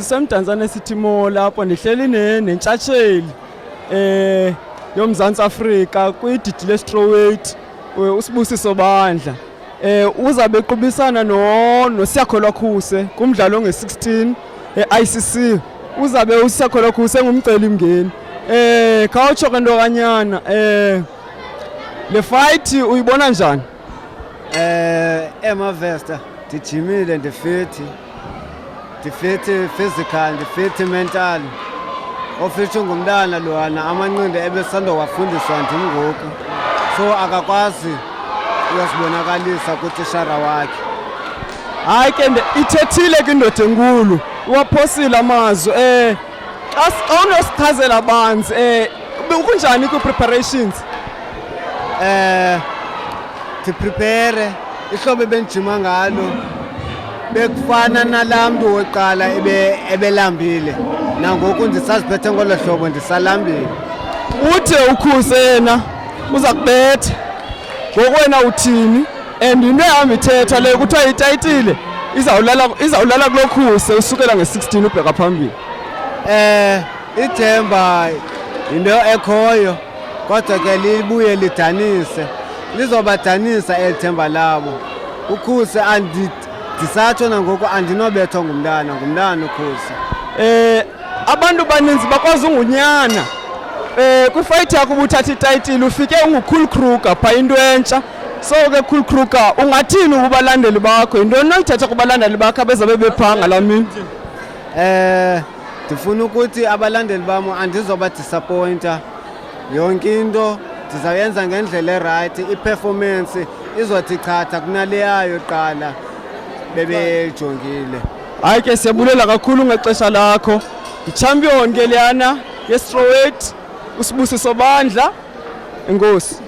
Sisemdantsane City Mall apho ndihleli nentshatsheli yoMzantsi Afrika kwididi le-strawweight, uSibusiso Bandla. Uzabe equbisana no noSiyakholwa Khuse kumdlalo onge-16 e-ICC. Uzabe uSiyakholwa Khuse engumcelimngeni. Khawutsho ke nto kanyana, le fight uyibona njani? Emavesta, ndijimile, ndifithi, ndifithi physical, ndifithi mental. Ofitsho ngumntana lwana, amanqindi ebesandowafundiswa ndim ngoku, so akakwazi uyosibonakalisa kutishara wakhe. Hayi ke, ithethile ke indoda enkulu, iwaphosile amazwi. Xa unosichazela banzi, kunjani kwi-preparations? Ndiprepare ihlobo ebendijima ngalo bekufana nalaa mntu wokuqala ebelambile, nangoku ndisaziphethe ngolo hlobo, ndisalambile. Uthe uKhuse yena uza kubetha, ngoku wena uthini? And into ehamba ithetha leyo kuthiwa itayitile izawulala kulo Khuse usukela nge-16 ubheka phambili. Ithemba yinto ekhoyo, kodwa ke libuye lidanise, lizobadanisa eli themba labo. UKhuse, ndisatsho nangoku, andinobethwa ngumntana, ngumntana uKhuse. Abantu baninzi bakwazi ungunyana. Kwifight yakho ubuthatha itayitile ufike unguCool Kruger phaa, into entsha. So ke Cool Kruger, ungathini kubalandeli bakho? Yintoni oyithetha kubalandeli bakho abezabe bephaa ngalaa mini? Ndifuna ukuthi abalandeli bam andizoba disappointa, yonke into ndizawuyenza ngendlela erayithi, i-performance izothi chatha kunaleyayo qala bebejongile. Hayi ke, siyabulela kakhulu ngexesha lakho. Ichampion ke leyana ye-strawweight, uSibusiso Bandla. Enkosi.